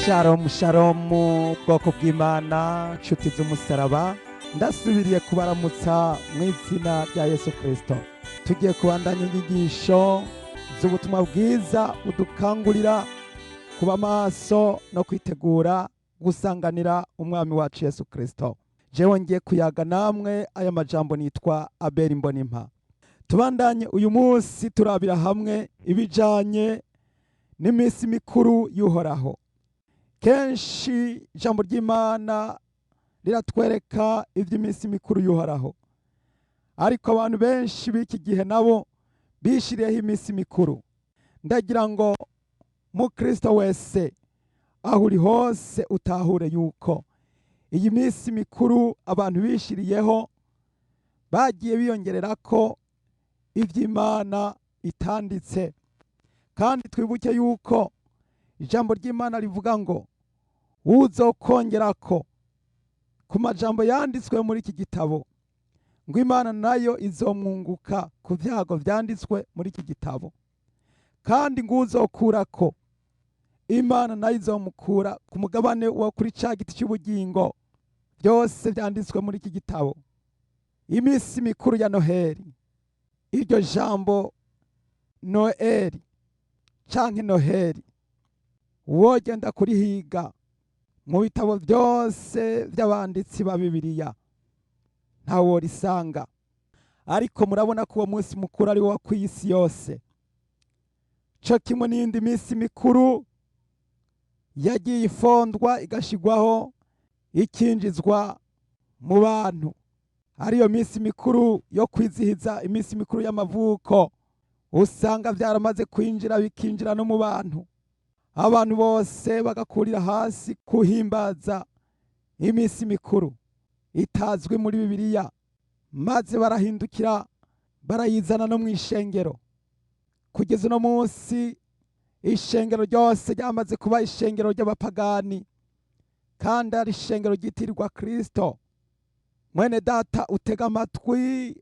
Shalom shalom, bwoko bw'Imana, nshuti z'umusaraba, ndasubiriye kubaramutsa mu izina rya Yesu Kristo. Tugiye kubandanya inyigisho z'ubutumwa bwiza budukangurira kuba maso no kwitegura gusanganira umwami wacu Yesu Kristo. Jewe ngiye kuyaga namwe aya majambo nitwa Abel Mbonimpa. Tubandanye uyu munsi turabira hamwe ibijanye n'iminsi mikuru y'Uhoraho. Kenshi ijambo ry'Imana riratwereka iby'iminsi mikuru y'Uhoraho, ariko abantu benshi b'iki gihe nabo bishiriyeho iminsi mikuru. Ndagira ngo mukristo wese aho uri hose utahure yuko iyi minsi mikuru abantu bishiriyeho bagiye biyongerera ko iby'Imana itanditse. Kandi twibuke yuko ijambo ry'Imana rivuga ngo uzokongerako ku majambo yanditswe muri iki gitabo, ngo Imana nayo izomwunguka ku byago vyanditswe muri iki gitabo, kandi ngo uzokurako, Imana nayo izomukura ku mugabane wo kuri ca giti cy'ubugingo. Byose vyanditswe muri iki gitabo. Iminsi mikuru ya Noheli, iryo jambo Noeli canke Noheli wogenda kurihiga mu bitabo byose by'abanditsi ba Bibiliya ntaworisanga, ariko murabona ko uwo munsi mukuru ari wo ku isi yose, co kimwe n'iyindi minsi mikuru yagiye ifondwa igashigwaho ikinjizwa mu bantu, ariyo minsi mikuru yo kwizihiza iminsi mikuru y'amavuko. Usanga byaramaze kwinjira, bikinjira no mu bantu, abantu bose bagakurira hasi kuhimbaza iminsi mikuru itazwi muri Bibiliya, maze barahindukira barayizana no mu ishengero. Kugeza uno munsi ishengero ryose ryamaze kuba ishengero ry'abapagani, kandi ari ishengero ryitirirwa Kristo. Mwene data utega amatwi,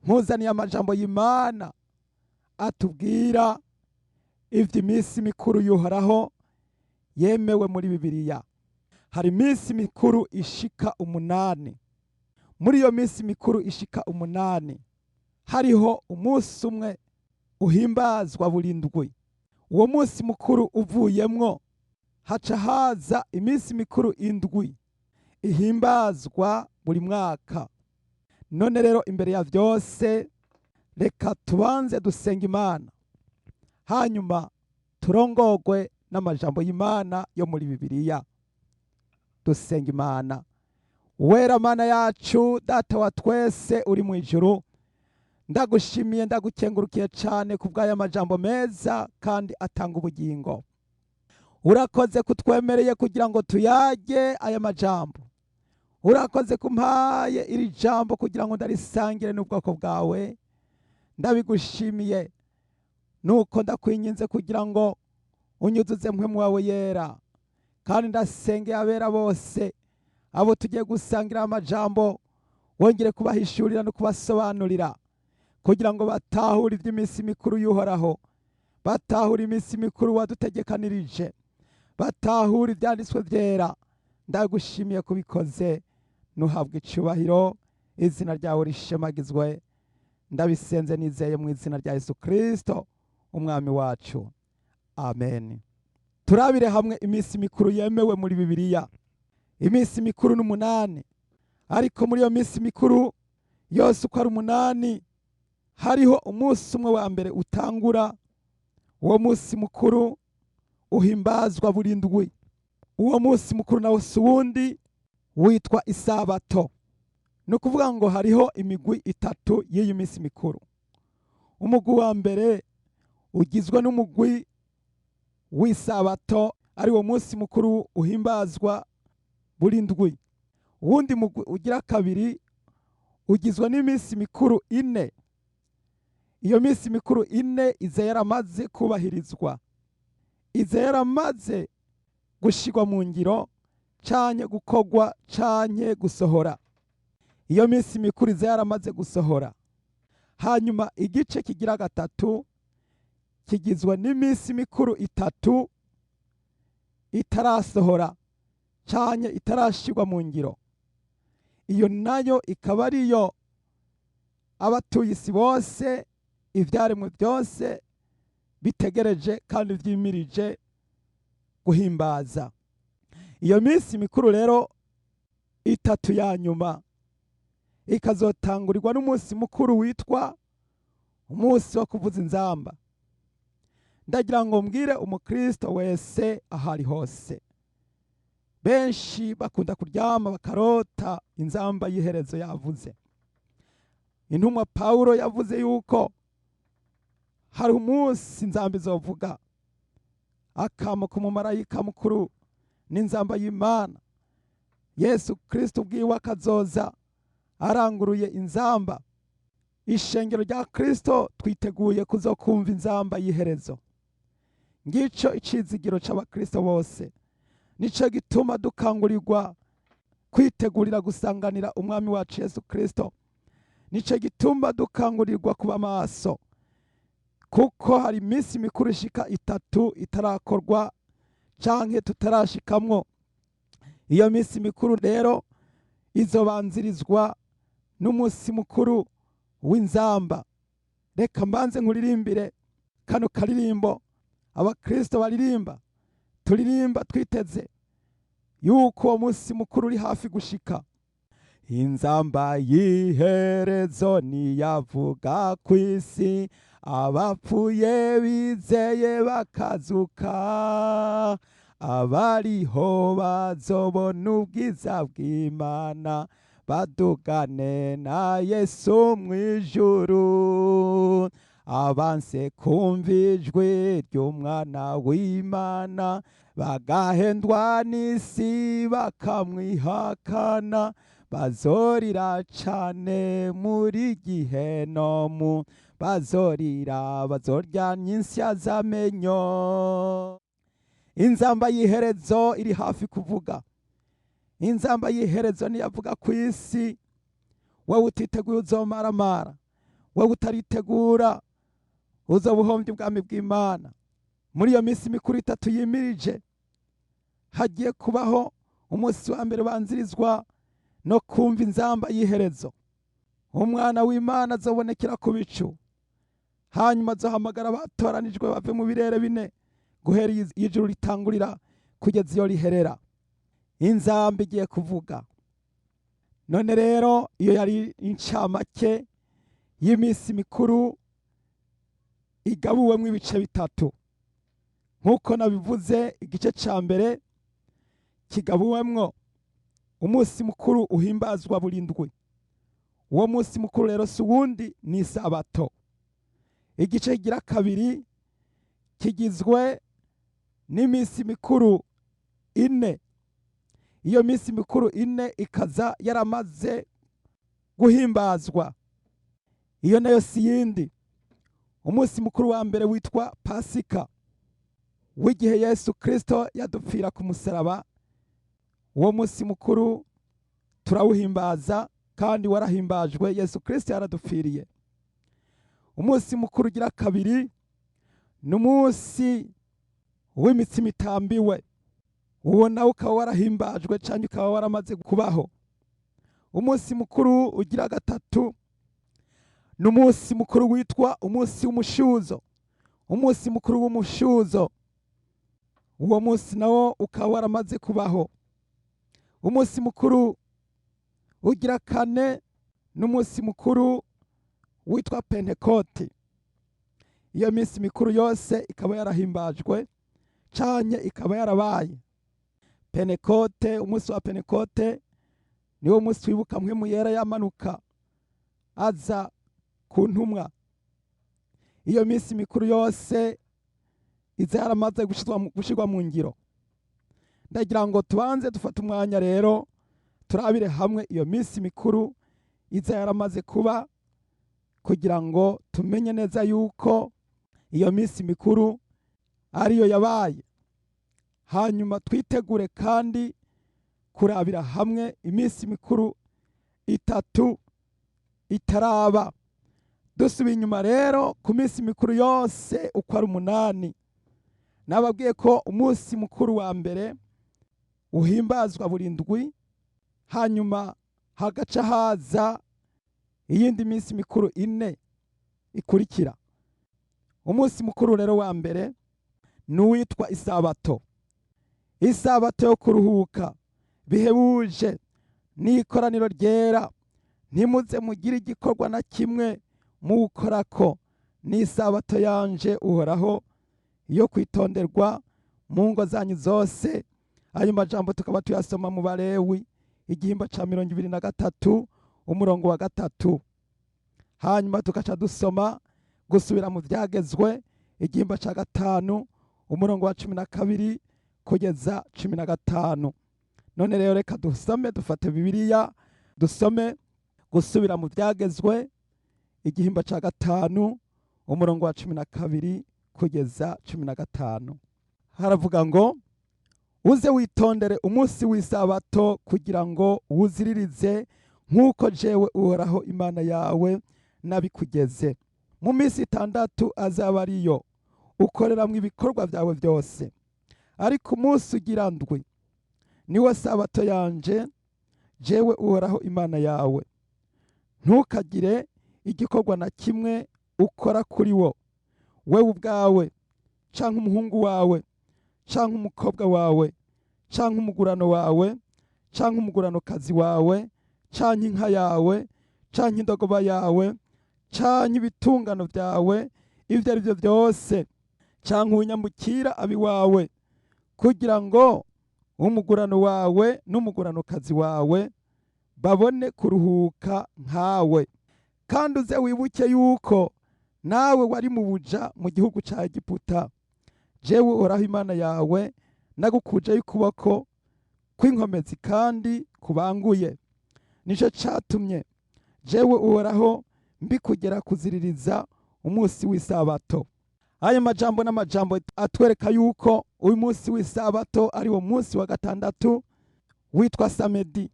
nkuzaniye amajambo y'Imana atubwira ivy'iminsi mikuru y'Uhoraho yemewe muri Bibiliya. Hari iminsi mikuru ishika 8. Muri iyo minsi mikuru ishika 8 hariho umunsi umwe uhimbazwa buri ndwi. Uwo munsi mukuru uvuyemwo haca haza iminsi mikuru 7 ihimbazwa buri mwaka. None rero imbere ya vyose reka tubanze dusenga Imana, hanyuma turongogwe n'amajambo y'Imana yo muri Bibiliya. Dusenga Imana. Wera Mana yacu, Data wa twese uri mu ijuru, ndagushimiye, ndagukengurukiye cyane ku bw'aya majambo meza kandi atanga ubugingo. Urakoze kutwemereye kugira ngo tuyage aya majambo. Urakoze kumpaye iri jambo kugira ngo ndarisangire n'ubwoko bwawe. Ndabigushimiye. Nuko ndakwinginze kugira ngo unyuzuze mpwemu wawe yera, kandi ndasengeye abera bose abo tugiye gusangira amajambo, wongere kubahishurira no kubasobanurira kugira ngo batahure iby'iminsi mikuru y'Uhoraho, batahure iminsi mikuru wadutegekanirije, batahure ibyanditswe byera. Ndagushimiye kubikoze, nuhabwe icubahiro, izina ryawe rishemagizwe. Ndabisenze nizeye mu izina rya Yesu Kristo umwami wacu, amen. Turabire hamwe iminsi mikuru yemewe muri Bibiliya. Iminsi mikuru ni 8, ariko muri iyo minsi mikuru yose uko ari 8 hariho umunsi umwe wa mbere utangura. Uwo munsi mukuru uhimbazwa buri ndwi. Uwo munsi mukuru nawo si uwundi, witwa Isabato. Ni ukuvuga ngo hariho imigwi 3 y'iyi minsi mikuru. Umugwi wa mbere ugizwe n'umugwi w'Isabato, ari wo munsi mukuru uhimbazwa buri ndwi. Uwundi mugwi ugira kabiri ugizwe n'iminsi mikuru 4. Iyo minsi mikuru 4 iza yaramaze kubahirizwa, iza yaramaze gushigwa mu ngiro canke gukogwa canke gusohora. Iyo minsi mikuru iza yaramaze gusohora. Hanyuma igice kigira gatatu kigizwe n'iminsi mikuru 3. itarasohora canke itarashirwa mu ngiro. Iyo nayo ikaba ariyo abatuye isi bose, ivyaremwe byose bitegereje kandi vyimirije guhimbaza. Iyo minsi mikuru rero itatu ya nyuma ikazotangurirwa n'umunsi mukuru witwa umunsi wo kuvuza inzamba. Ndagira ngo mbwire umukristo wese ahari hose, benshi bakunda kuryama bakarota inzamba y'iherezo yavuze. Intumwa Pawulo yavuze yuko hari umunsi inzamba izovuga, akamo k'umumarayika mukuru n'inzamba y'Imana. Yesu Kristo ubwiwe akazoza aranguruye inzamba. Ishengero rya Kristo twiteguye kuzokumva inzamba y'iherezo. Ngico icizigiro c'abakristo bose. Nico gituma dukangurirwa kwitegurira gusanganira umwami wacu Yesu Kristo. Nico gituma dukangurirwa kuba maso, kuko hari iminsi mikuru ishika itatu itarakorwa canke tutarashikamwo. Iyo minsi mikuru rero izobanzirizwa n'umunsi mukuru w'inzamba. Reka mbanze nkuririmbire kano karirimbo abakristo baririmba, turirimba twiteze yuko uwo munsi mukuru uri hafi gushika. Inzamba y'iherezo niyavuga kw'isi, abapfuye bizeye bakazuka, abariho bazobona ubwiza bw'Imana, badugane na Yesu mw'ijuru. Abanse kumva ijwi ry'umwana w'Imana, bagahendwa n'isi bakamwihakana, bazorira cane muri gihenomu, bazorira bazorya insya z'amenyo. Inzamba y'iherezo iri hafi kuvuga. Inzamba y'iherezo niyavuga ku isi, wowe utiteguye uzomaramara, wowe utaritegura uzoba uhombye ubwami bw'Imana. Muri iyo minsi mikuru itatu yimirije hagiye kubaho umunsi wa mbere banzirizwa no kumva inzamba y'iherezo. Umwana w'Imana azobonekera ku bicu, hanyuma azohamagara abatoranijwe bave mu birere bine, guhera ijuru ritangurira kugeza iyo riherera. Inzamba igiye kuvuga. None rero iyo yari incamake y'iminsi mikuru igabuwemwo ibice bitatu. Nk'uko nabivuze, igice ca mbere kigabuwemwo umunsi mukuru uhimbazwa buri ndwi. Uwo munsi mukuru rero si uwundi, ni isabato. Igice kigira kabiri kigizwe n'iminsi mikuru ine. Iyo minsi mikuru ine ikaza yaramaze guhimbazwa. Iyo nayo si yindi, umunsi mukuru wa mbere witwa Pasika, w'igihe Yesu Kristo yadupfira ku musaraba. Uwo munsi mukuru turawuhimbaza kandi warahimbajwe, Yesu Kristo yaradupfiriye. Umunsi mukuru ugira kabiri ni umunsi w'imitsima itambiwe. Uwo nawe ukaba warahimbajwe canke ukaba waramaze kubaho. Umunsi mukuru ugira gatatu ni umunsi mukuru witwa umunsi w'umushuzo, umunsi mukuru w'umushuzo. Uwo munsi nawo ukaba waramaze kubaho. Umunsi mukuru ugira kane ni umunsi mukuru witwa Pentekoti. Iyo minsi mikuru yose ikaba yarahimbajwe canke ikaba yarabaye. Pentekote, umunsi wa Pentekote niwo munsi wibuka Mpwemu Yera yamanuka aza ku ntumwa. Iyo minsi mikuru yose iza yaramaze gushirwa mu ngiro. Ndagira ngo tubanze dufate umwanya rero turabire hamwe iyo minsi mikuru iza yaramaze kuba, kugira ngo tumenye neza yuko iyo minsi mikuru ariyo yabaye. Hanyuma twitegure kandi kurabira hamwe iminsi mikuru itatu itaraba. Dusubiye inyuma rero ku minsi mikuru yose uko ari 8, Nababwiye ko umunsi mukuru wa mbere uhimbazwa buri ndwi, hanyuma hagaca haza iyindi minsi mikuru ine ikurikira. Umunsi mukuru rero wa mbere ni uwitwa isabato, isabato yo kuruhuka bihebuje n'ikoraniro ryera. Ntimuze mugire igikorwa na kimwe muwukorako, ni isabato yanje Uhoraho yo kwitonderwa mu ngo zanyu zose. Ayo majambo tukaba tuyasoma mu Balewi igihimba ca 23 umurongo wa 3. Hanyuma tugaca dusoma gusubira mu Vyagezwe igihimba ca 5 umurongo wa 12 kugeza 15. None rero reka dusome, dufate Bibiliya dusome gusubira mu Vyagezwe igihimba ca 5 umurongo wa 12 kugeza 15. Haravuga ngo: uze witondere umunsi w'isabato kugira ngo wuziririze nk'uko jewe Uhoraho Imana yawe nabikugeze. Mu minsi 6 azaba ariyo ukoreramwo ibikorwa byawe byose, ariko umunsi ugira ndwi niwo sabato yanje jewe Uhoraho Imana yawe. Ntukagire igikorwa na kimwe ukora kuri wo, wewe ubwawe canke umuhungu wawe canke umukobwa wawe canke umugurano wawe canke umuguranokazi wawe canke inka yawe canke indogoba yawe canke ibitungano byawe ibyo ari byo byose, canke uwunyamukira abiwawe, kugira ngo umugurano wawe n'umuguranokazi wawe babone kuruhuka nkawe. Kandi uze wibuke yuko nawe wari mu buja mu gihugu ca Egiputa. Jewe Uhoraho Imana yawe nagukujeyo ukuboko kw'inkomezi kandi kubanguye. Nico catumye jewe Uhoraho mbikugera kuziririza umunsi w'isabato. Aya majambo n'amajambo atwereka yuko uyu munsi w'isabato ari wo munsi wa gatandatu witwa samedi,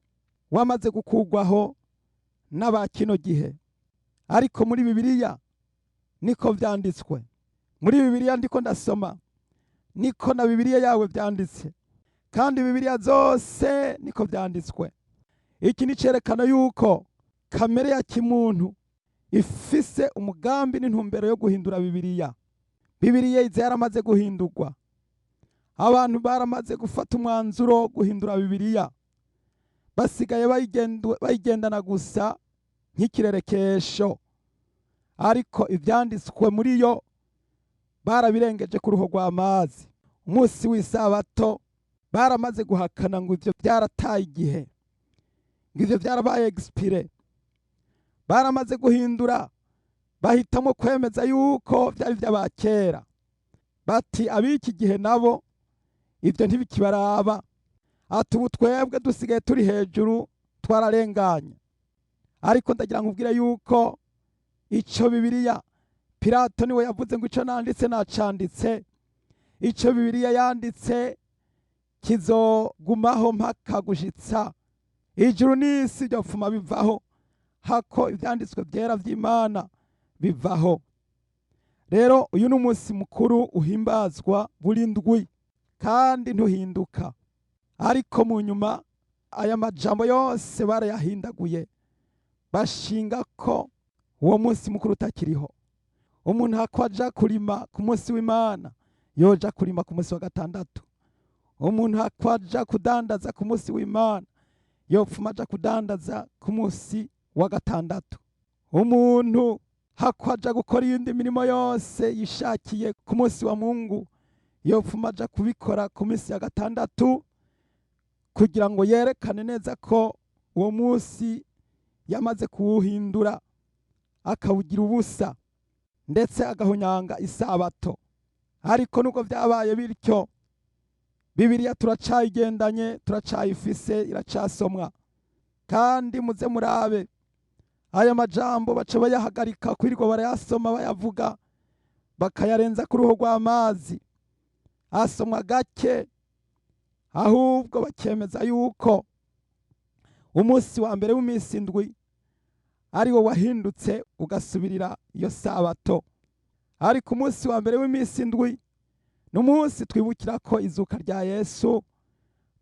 wamaze gukugwaho n'aba kino gihe. Ariko muri Bibiliya niko vyanditswe. Muri Bibiliya ndiko ndasoma niko na Bibiliya yawe vyanditse, kandi Bibiliya zose niko vyanditswe. Iki ni cerekana yuko kamere ya kimuntu ifise umugambi n'intumbero yo guhindura Bibiliya. Bibiliya iza yaramaze guhindurwa, abantu baramaze gufata umwanzuro wo guhindura Bibiliya, basigaye bayigendana gusa nk'ikirerekesho, ariko ivyanditswe muri yo barabirengeje ku ruho rw'amazi. Umunsi w'isabato baramaze guhakana ngo ivyo byarataye igihe, ngo ivyo byarabaye expiré. Baramaze guhindura, bahitamo kwemeza yuko byari vy'abakera, bati ab'iki gihe nabo ivyo ntibikibaraba, ati ubu twebwe dusigaye turi hejuru twararenganye. Ariko ndagira nkubwire yuko ico Bibiliya, Pilato niwe yavuze ngo ico nanditse nacanditse, ico Bibiliya yanditse kizogumaho mpaka gushitsa ijuru n'isi byopfuma bivaho, hako ivyanditswe vyera vy'Imana bivaho. Rero uyu ni umunsi mukuru uhimbazwa buri ndwi kandi ntuhinduka. Ariko mu nyuma aya majambo yose barayahindaguye, bashinga ko uwo munsi mukuru utakiriho. Umuntu hako aja kurima ku munsi w'Imana yoja kurima ku munsi wa gatandatu. Umuntu hako aja kudandaza ku munsi w'Imana yopfuma aja kudandaza ku munsi wa gatandatu. Umuntu hako aja gukora iyindi mirimo yose yishakiye ku munsi wa Mungu yopfuma aja kubikora ku minsi ya gatandatu, kugira ngo yerekane neza ko uwo munsi yamaze kuwuhindura akawugira ubusa, ndetse agahonyanga isabato. Ariko nubwo byabaye bityo, Bibiliya turacayigendanye, turacayifise, iracasomwa. Kandi muze murabe aya majambo baca bayahagarika kwirirwa barayasoma bayavuga, bakayarenza ku ruhu rw'amazi, asomwa gake, ahubwo bakemeza yuko umunsi wa mbere w'iminsi indwi ari wo wahindutse ugasubirira iyo sabato. Ariko umunsi wa mbere w'iminsi indwi N'umunsi twibukira ko izuka rya Yesu,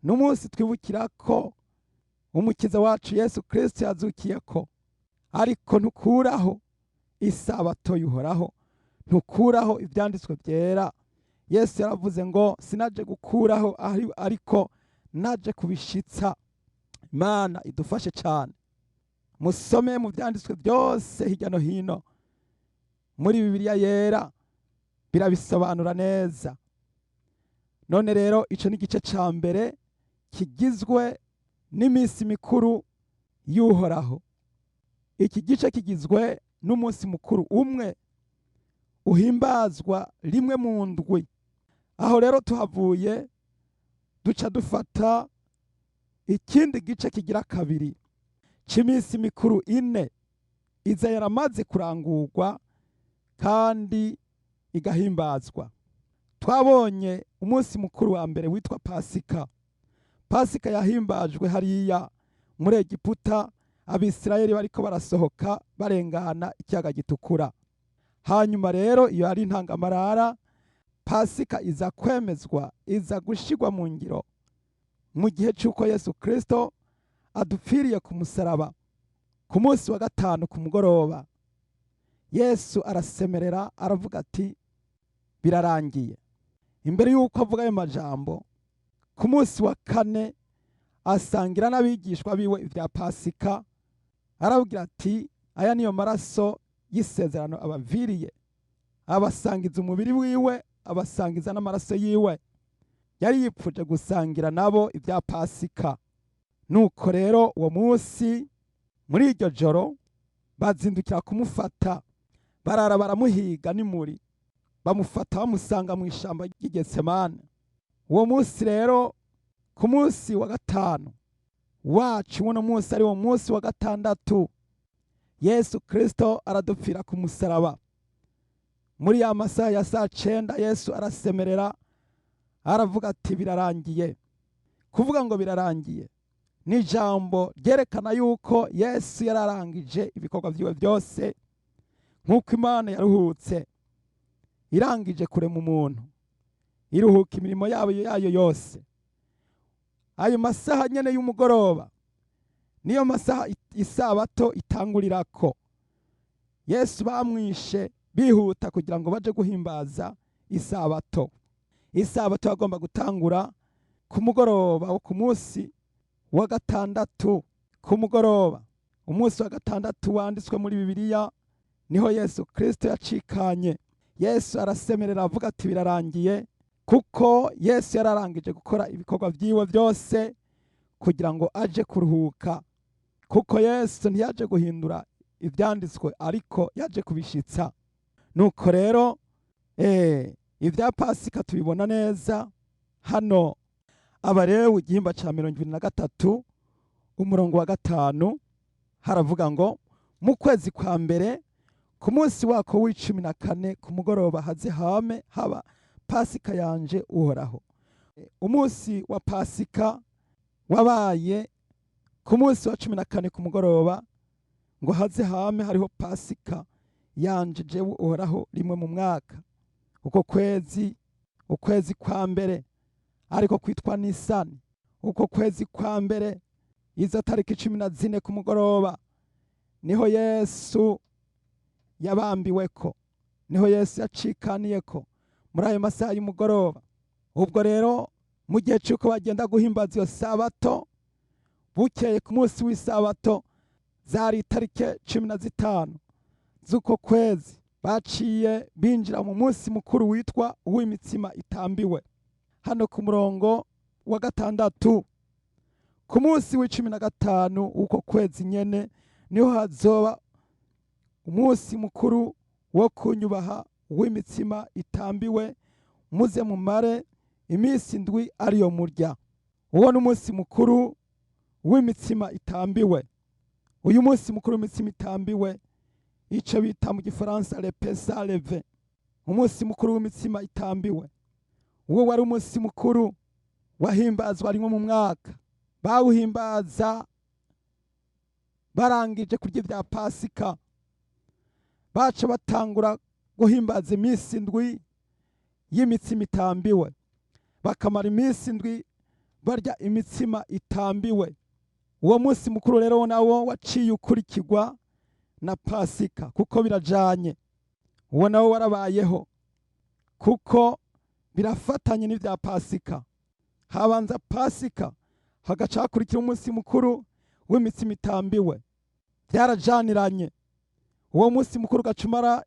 n'umunsi twibukira ko Umukiza wacu Yesu Kristo yazukiye ko. Ariko ntukuraho isabato y'Uhoraho, ntukuraho ibyanditswe byera. Yesu yaravuze ngo sinaje gukuraho, ariko naje kubishitsa. Imana idufashe cyane. Musome mu byanditswe byose hirya no hino muri Bibiliya Yera, birabisobanura neza. None rero ico ni igice ca mbere kigizwe n'iminsi mikuru y'Uhoraho. Iki gice kigizwe n'umunsi mukuru umwe uhimbazwa rimwe mu ndwi. Aho rero tuhavuye duca dufata ikindi gice kigira kabiri c'iminsi mikuru ine iza yaramaze kurangurwa kandi igahimbazwa. Twabonye umunsi mukuru wa mbere witwa Pasika. Pasika yahimbajwe hariya muri Egiputa, Abisirayeli bariko barasohoka barengana ikiyaga Gitukura. Hanyuma rero iyo ari intangamarara. Pasika iza kwemezwa, iza gushigwa mu ngiro mu gihe cy'uko Yesu Kristo adupfiriye ku musaraba. Ku munsi wa gatanu ku mugoroba, Yesu arasemerera, aravuga ati: "Birarangiye." Imbere y'uko avuga ayo majambo, ku munsi wa kane asangira n'abigishwa biwe ibya Pasika, arabwira ati: "Aya niyo maraso y'isezerano abaviriye." Abasangiza umubiri wiwe, abasangiza n'amaraso yiwe. Yari yipfuje gusangira nabo ibya Pasika. Nuko rero uwo munsi, muri iryo joro, bazindukira kumufata, barara baramuhiga nimuri, bamufata bamusanga mu ishyamba ry'Igetsemane. Uwo munsi rero, ku munsi wa gatanu wacu, uno munsi ari wo munsi wa gatandatu, Yesu Kristo aradupfira ku musaraba. Muri ya masaha ya saa 9, Yesu arasemerera, aravuga ati: "Birarangiye." Kuvuga ngo birarangiye ni ijambo ryerekana yuko Yesu yararangije ibikorwa byiwe byose, nk'uko Imana yaruhutse irangije kurema umuntu, iruhuka imirimo yabo yayo yose. Ayo masaha nyene y'umugoroba niyo masaha isabato itangurirako. Yesu bamwishe bihuta kugira ngo baje guhimbaza isabato. Isabato yagomba gutangura ku mugoroba wo ku munsi wa gatandatu ku mugoroba. Umunsi wa gatandatu wanditswe muri Bibiliya niho Yesu Kristo yacikanye. Yesu arasemerera, avuga ati: "Birarangiye," kuko Yesu yararangije gukora ibikorwa byiwe byose kugira ngo aje kuruhuka, kuko Yesu ntiyaje guhindura ibyanditswe, ariko yaje kubishitsa. Nuko rero ibya Pasika tubibona neza hano. Abalewi igihimba ca 23, umurongo wa 5, haravuga ngo: "Mu kwezi kwa mbere, ku munsi wako w'14 ku mugoroba, haze hame haba Pasika yanje Uhoraho." Umunsi wa Pasika wabaye ku munsi wa 14 ku mugoroba, ngo haze hame hariho Pasika yanje jewe Uhoraho rimwe mu mwaka. Uko kwezi, ukwezi kwa mbere ariko kwitwa Nisani, uko kwezi kwa mbere, izo tariki 14 ku mugoroba, niho Yesu yabambiweko, niho Yesu yacikaniyeko muri ayo masaha y'umugoroba. Ubwo rero mu gihe cy'uko bagenda guhimbaza iyo sabato, bukeye ku munsi w'isabato, zari itariki 15 z'uko kwezi, baciye binjira mu munsi mukuru witwa uw'imitsima itambiwe. Hano ku murongo wa 6: "Ku munsi w'15 w'uko kwezi nyene niho hazoba umunsi mukuru wo kunyubaha w'imitsima itambiwe, muze mumare iminsi 7 ariyo murya." Uwo ni umunsi mukuru w'imitsima itambiwe. Uyu munsi mukuru w'imitsima itambiwe, icyo bita mu Gifaransa le pain sans levain, umunsi mukuru w'imitsima itambiwe, uwo wari umunsi mukuru wahimbazwa rimwe mu mwaka. Bawuhimbaza barangije kurya ibya Pasika, baca batangura guhimbaza iminsi 7. y'imitsima itambiwe. Bakamara iminsi 7 barya imitsima itambiwe. Uwo munsi mukuru rero nawo waciye ukurikirwa na Pasika, kuko birajanye. Uwo nawo warabayeho kuko birafatanye n'ibya Pasika. Habanza Pasika, hagaca hakurikira umunsi mukuru w'imitsima itambiwe. Byarajaniranye. Uwo munsi mukuru ugaca umara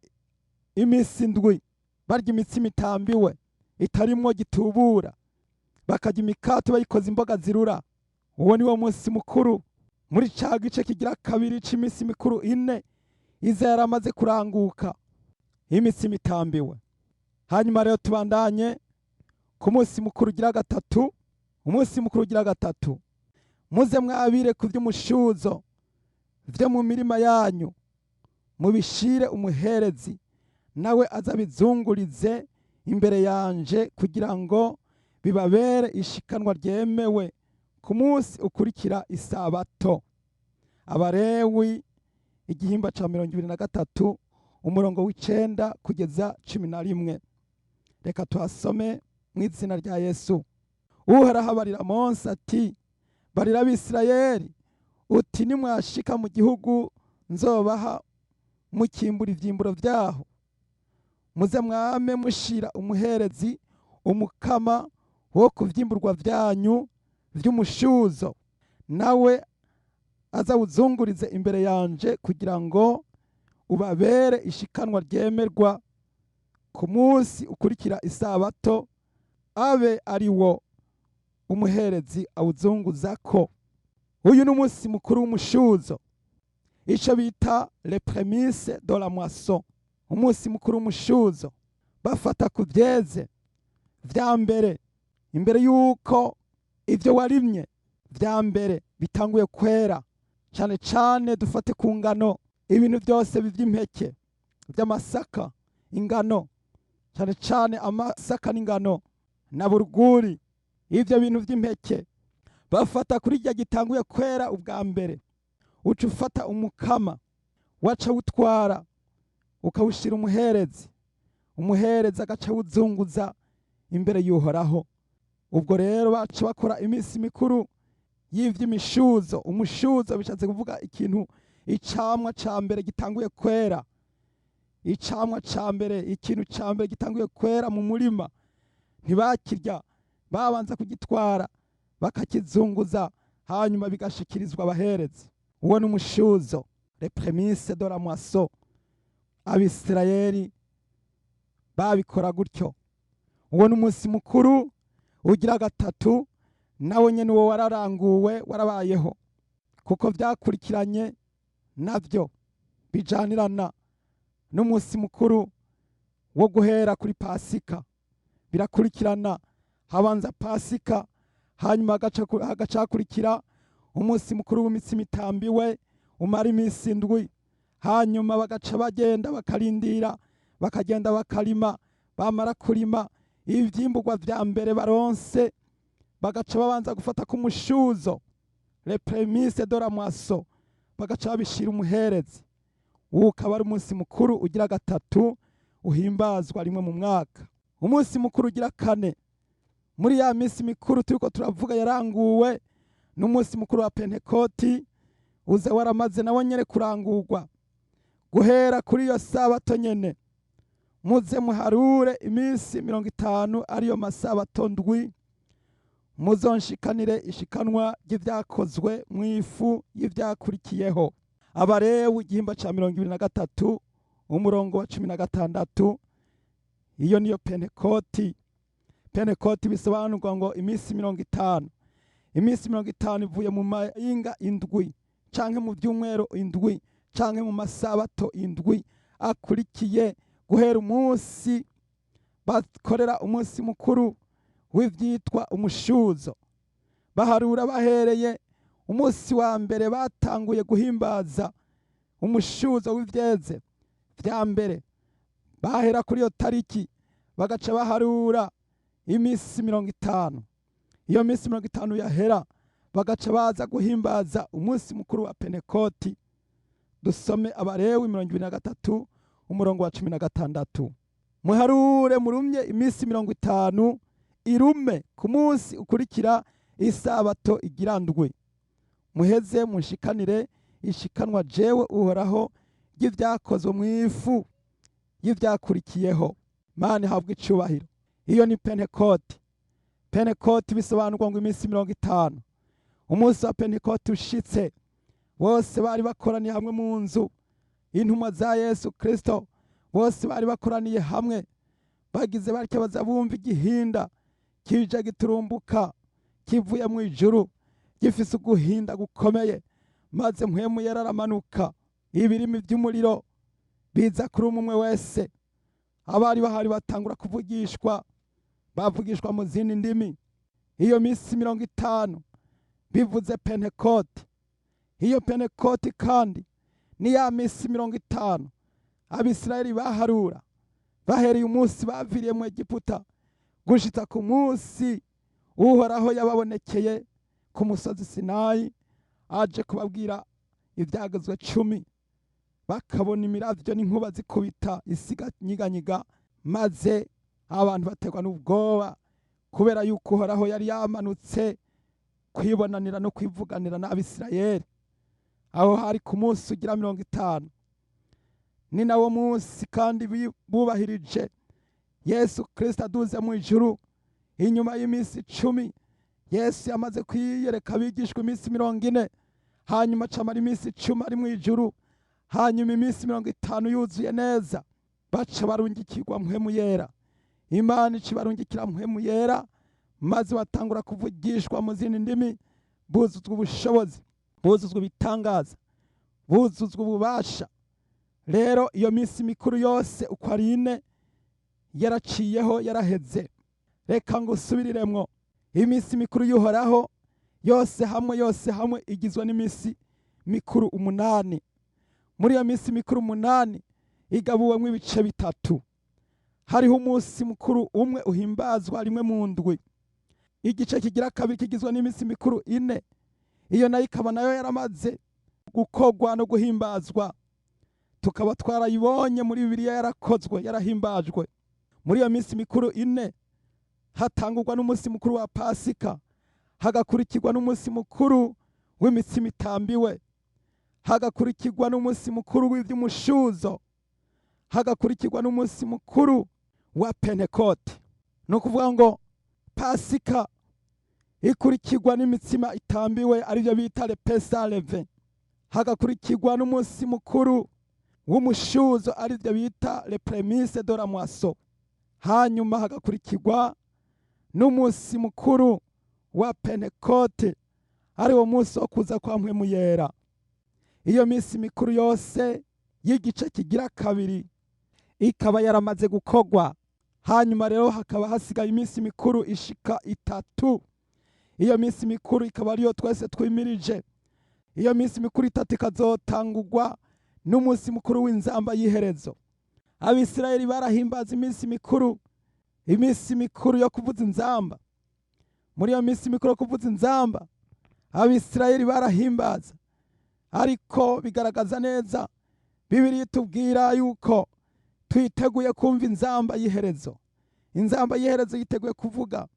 iminsi 7 barya imitsima itambiwe itarimwo gitubura, bakarya imikate bayikoze imboga zirura. Uwo ni wo munsi mukuru muri ca gice kigira kabiri c'imisi mikuru 4 iza yaramaze kuranguka, imitsima itambiwe. Hanyuma rero tubandanye ku munsi mukuru ugira gatatu. Umunsi mukuru ugira gatatu, muze mwabire ku vy'umushuzo vyo mu mirima yanyu, mubishire umuherezi, nawe azabizungurize imbere yanje, kugira ngo bibabere ishikanwa ryemewe ku munsi ukurikira isabato. Abarewi igihimba ca 23, umurongo w'9 kugeza 11. Reka tuhasome mu izina rya Yesu. Uhoraho abarira Mose ati: barira Abisirayeli uti: nimwashika mu gihugu nzobaha, mukimbura ivyimburo vyaho, muze mwame mushira umuherezi umukama wo kuvyimburwa vyanyu vy'umushuzo, nawe azawuzungurize imbere yanje, kugira ngo ubabere ishikanwa ryemerwa ku munsi ukurikira isabato, abe ari wo umuherezi awuzunguzako. Uyu ni umunsi mukuru w'umushuzo, ico bita les prémices de la moisson. Umunsi mukuru w'umushuzo, bafata ku vyeze vya mbere, imbere yuko ivyo warimye vya mbere bitanguye kwera. Cane cane dufate ku ngano, ibintu byose vy'impeke vy'amasaka, ingano, cane cane amasaka n'ingano na buruguri. Ivyo bintu vy'impeke bafata kuri rya gitanguye kwera ubwa mbere. Uca ufata umukama, waca wutwara ukawushira umuherezi, umuherezi agaca wuzunguza imbere y'Uhoraho. Ubwo rero baca bakora iminsi mikuru y'ivy'imishuzo. Umushuzo bishatse kuvuga ikintu, icamwa ca mbere gitanguye kwera, icamwa ca mbere, ikintu ca mbere gitanguye kwera mu murima. Ntibakirya, babanza kugitwara bakakizunguza, hanyuma bigashikirizwa abaherezi. Uwo ni umushuzo, les prémices de la moisson. Abisirayeli babikora gutyo. Uwo ni umunsi mukuru ugira gatatu, nawe nyene uwo wararanguwe, warabayeho, kuko vyakurikiranye navyo bijanirana n'umunsi mukuru wo guhera kuri Pasika. Birakurikirana, habanza Pasika, hanyuma hagaca hakurikira umunsi mukuru w'imitsima itambiwe umara iminsi 7. Hanyuma bagaca bagenda bakarindira, bakagenda bakarima. Bamara kurima, ivyimburwa vya mbere baronse bagaca babanza gufata ku mushuzo, les prémices de la moisson, bagaca babishira umuherezi. Uwo ukaba ari umunsi mukuru ugira gatatu uhimbazwa rimwe mu mwaka. Umunsi mukuru ugira kane muri ya minsi mikuru turiko turavuga yaranguwe n'umunsi mukuru wa Pentekoti, uza waramaze nawo nyene kurangurwa. Guhera kuri iyo sabato nyene muze muharure iminsi 50, ariyo masabato 7, muzonshikanire ishikanwa ry'ivyakozwe mu ifu y'ivyakurikiyeho. Abarewi igihimba ca 23, umurongo wa 16. Iyo niyo Pentekoti. Pentekoti bisobanurwa ngo iminsi 50. Iminsi 50 ivuye mu mayinga 7, canke mu vyumweru 7, canke mu masabato 7 akurikiye, guhera umunsi bakorera umunsi mukuru w'ivyitwa umushuzo. Baharura bahereye umunsi wa mbere batanguye guhimbaza umushuzo w'ivyeze vya mbere. Bahera kuri iyo tariki bagaca baharura iminsi 50. Iyo minsi 50 yahera, bagaca baza guhimbaza umunsi mukuru wa Pentekoti. Dusome Abarewi 23, umurongo wa 16. Muharure murumye iminsi 50 irume ku munsi ukurikira isabato igira ndwi, muheze munshikanire ishikanwa jewe Uhoraho ry'ivyakozwe mu ifu y'ivyakurikiyeho. Mana ihabwa icubahiro. Iyo ni Pentekoti. Pentekoti bisobanurwa ngo iminsi 50. Umunsi wa Pentekoti ushitse, bose bari bakoraniye hamwe mu nzu. Intumwa za Yesu Kristo bose bari bakoraniye hamwe, bagize batya baza bumva igihinda kije giturumbuka kivuye mu ijuru, gifise uguhinda gukomeye, maze Mpwemu Yera aramanuka, ibirimi vy'umuriro biza kuri umwe wese. Abari bahari batangura kuvugishwa, bavugishwa mu zindi ndimi. Iyo minsi 50 bivuze Pentekoti. Iyo Pentekoti kandi ni ya minsi 50 Abisirayeli baharura bahereye umunsi baviriye mu Egiputa gushitsa ku munsi Uhoraho yababonekeye ku musozi Sinayi aje kubabwira ivyagezwe 10, bakabona imiravyo n'inkuba zikubita isi ikanyiganyiga, maze abantu baterwa n'ubwoba kubera yuko Uhoraho yari yamanutse kwibonanira no kwivuganira n'Abisirayeli. Aho hari ku munsi ugira 50. Ni nawo munsi kandi bubahirije Yesu Kristo aduze mu ijuru. Inyuma y'iminsi 10 Yesu yamaze kwiyereka abigishwa iminsi 40, hanyuma acamara iminsi 10 ari mu ijuru, hanyuma iminsi 50 yuzuye neza baca barungikirwa Mpwemu Yera. Imana ica ibarungikira Mpwemu Yera, maze batangura kuvugishwa mu zindi ndimi, buzuzwa ubushobozi, buzuzwa ibitangaza, buzuzwa ububasha. Rero iyo minsi mikuru yose uko ari ine yaraciyeho, yaraheze. Reka ngusubiriremwo iminsi mikuru y'Uhoraho yose hamwe, yose hamwe igizwe n'iminsi mikuru 8. Muri iyo minsi mikuru 8 igabuwemwo ibice bitatu. Hariho umunsi mukuru umwe uhimbazwa rimwe mu ndwi. Igice kigira kabiri kigizwe n'iminsi mikuru 4, iyo nayo ikaba nayo yaramaze gukorwa no guhimbazwa, tukaba twarayibonye muri Bibiliya, yarakozwe, yarahimbajwe. Muri iyo minsi mikuru 4 hatangurwa n'umunsi mukuru wa Pasika, hagakurikirwa n'umunsi mukuru w'imitsima itambiwe, hagakurikirwa n'umunsi mukuru w'ivy'umushuzo, hagakurikirwa n'umunsi mukuru wa Pentekote. Ni ukuvuga ngo Pasika ikurikirwa n'imitsima itambiwe, arivyo bita le pain sans levain, hagakurikirwa n'umunsi mukuru w'umushuzo, arivyo bita les prémices de la moisson, hanyuma hagakurikirwa n'umunsi mukuru wa Pentekote, ari wo munsi wo kuza kwa Mpwemu Yera. Iyo minsi mikuru yose y'igice kigira kabiri ikaba yaramaze gukorwa. Hanyuma rero hakaba hasigaye iminsi mikuru ishika 3. Iyo minsi mikuru ikaba ariyo twese twimirije. Iyo minsi mikuru 3 ikazotangurwa n'umunsi mukuru w'inzamba y'iherezo. Abisirayeli barahimbaza iminsi mikuru, iminsi mikuru yo kuvuza inzamba. Muri iyo minsi mikuru yo kuvuza inzamba Abisirayeli barahimbaza, ariko bigaragaza neza Bibiliya itubwira yuko twiteguye kumva inzamba y'iherezo. Inzamba y'iherezo yiteguye kuvuga.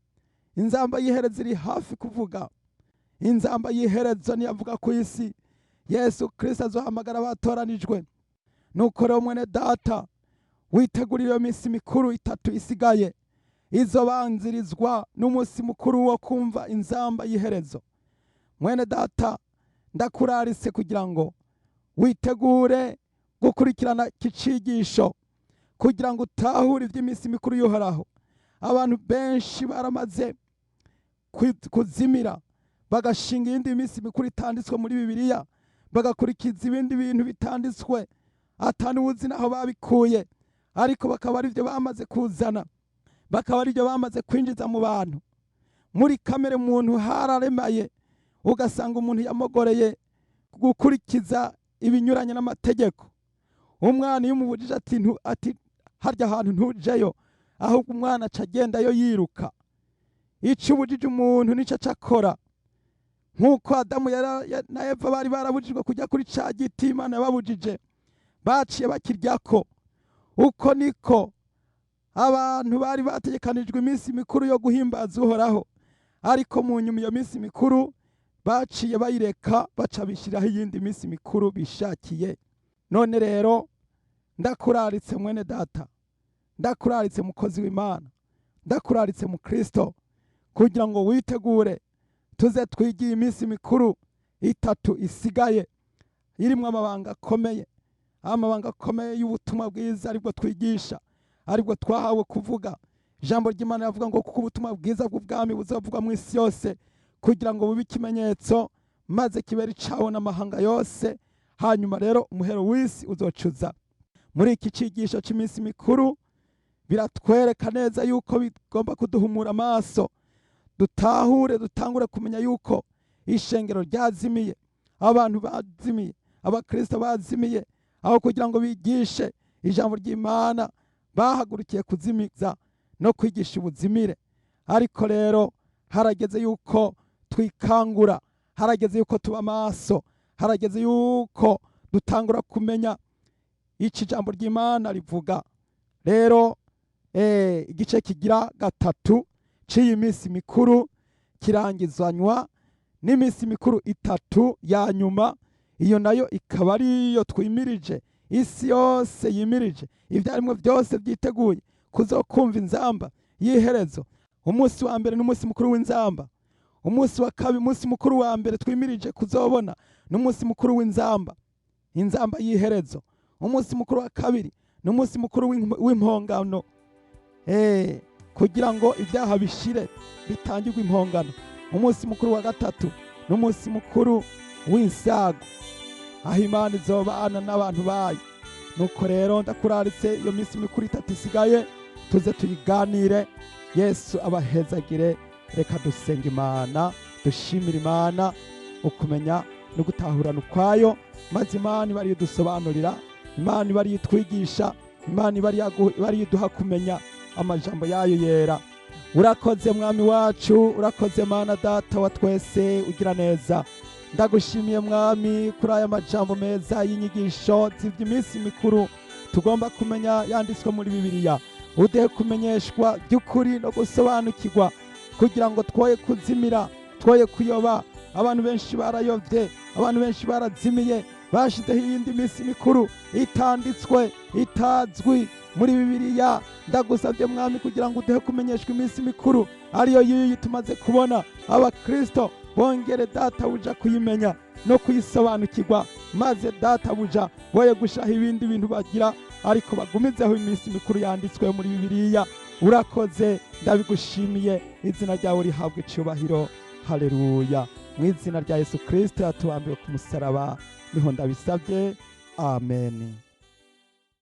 Inzamba y'iherezo iri hafi kuvuga. Inzamba y'iherezo niyavuga ku isi, Yesu Kristo azohamagara abatoranijwe. Nuko rero mwene data, witegurire iyo minsi mikuru 3 isigaye, izobanzirizwa n'umunsi mukuru wo kumva inzamba y'iherezo. Mwene data, ndakurarise kugira ngo witegure gukurikirana iki cigisho, kugira ngo utahure ivy'iminsi mikuru y'Uhoraho. Abantu benshi baramaze kuzimira, bagashinga iyindi minsi mikuru itanditswe muri Bibiliya, bagakurikiza ibindi bintu bitanditswe atanuzi naho babikuye, ariko bakaba arivyo bamaze kuzana, bakaba arivyo bamaze kwinjiza mu bantu. Muri kamere muntu hararemaye, ugasanga umuntu yamogoreye gukurikiza ibinyuranye n'amategeko. Umwana iyo umubujije ati ati harya hantu ntujeyo, ahubwo umwana aca agendayo yiruka. Ico ubujije umuntu nico aca akora. Nk'uko Adamu na Eva bari barabujijwe kujya kuri ca giti Imana yababujije, baciye bakiryako. Uko niko Abantu bari bategekanijwe iminsi mikuru yo guhimbaza Uhoraho, ariko mu nyuma iyo minsi mikuru baciye bayireka, baca bishyiraho iyindi minsi mikuru bishakiye. None rero ndakuraritse mwene data, ndakuraritse mukozi w'Imana, ndakuraritse mu Kristo, kugira ngo witegure tuze twigiye iminsi mikuru itatu isigaye irimo amabanga akomeye, amabanga akomeye y'ubutumwa bwiza aribwo twigisha, aribwo twahawe kuvuga. Ijambo ry'Imana rivuga ngo kuko ubutumwa bwiza bw'ubwami buzovugwa mu isi yose kugira ngo bube ikimenyetso, maze kibere icawo n'amahanga yose, hanyuma rero umuhero w'isi uzocuza. Muri iki cigisho cy'iminsi mikuru biratwereka neza yuko bigomba kuduhumura amaso, dutahure, dutangure kumenya yuko ishengero ryazimiye, abantu bazimiye, abakristo bazimiye. Aho kugira ngo bigishe ijambo ry'Imana bahagurukiye kuzimiza no kwigisha ubuzimire. Ariko rero harageze yuko twikangura, harageze yuko tuba amaso, harageze yuko dutangura kumenya iki ijambo ry'Imana rivuga. Rero igice kigira gatatu cy'iyi minsi mikuru kirangizanywa n'iminsi mikuru itatu ya nyuma. Iyo nayo ikaba ariyo twimirije, isi yose yimirije, ibyarimwe byose byiteguye kuzokumva inzamba y'iherezo. Umunsi wa mbere n'umunsi mukuru w'inzamba, umunsi wa kabiri, umunsi mukuru wa mbere twimirije kuzobona n'umunsi mukuru w'inzamba, inzamba y'iherezo. Umunsi mukuru wa kabiri n'umunsi mukuru w'impongano, kugira ngo ibyaha bishire bitangirwe impongano. Umunsi mukuru wa gatatu n'umunsi mukuru w'insago, aho Imana izobana n'abantu bayo. Nuko rero ndakuraritse iyo minsi mikuru itatu isigaye tuze tuyiganire. Yesu abahezagire. Reka dusenga Imana, dushimira Imana ukumenya no gutahurana ukwayo, maze Imana iba ariyo idusobanurira, Imana iba ariyo itwigisha, Imana iba ariyo iduha kumenya amajambo yayo yera. Urakoze Mwami wacu, urakoze Mana Data wa twese ugira neza. Ndagushimiye Mwami kuri aya majambo meza y'inyigisho z'iminsi mikuru tugomba kumenya yanditswe muri Bibiliya. Uduhe kumenyeshwa by'ukuri no gusobanukirwa kugira ngo twoye kuzimira, twoye kuyoba. Abantu benshi barayobye, abantu benshi barazimiye, bashizeho iyindi minsi mikuru itanditswe, itazwi muri Bibiliya. Ndagusabye Mwami kugira ngo uduhe kumenyeshwa iminsi mikuru ariyo yiyi tumaze kubona, abakristo bongere databuja kuyimenya no kuyisobanukirwa, maze databuja boye gushaha ibindi bintu bagira, ariko bagumizeho iminsi mikuru yanditswe muri Bibiliya. Urakoze, ndabigushimiye, izina ryawe rihabwa icyubahiro. Haleluya. Mu izina rya Yesu Kristo yatubambiwe ku musaraba niho ndabisabye, amen.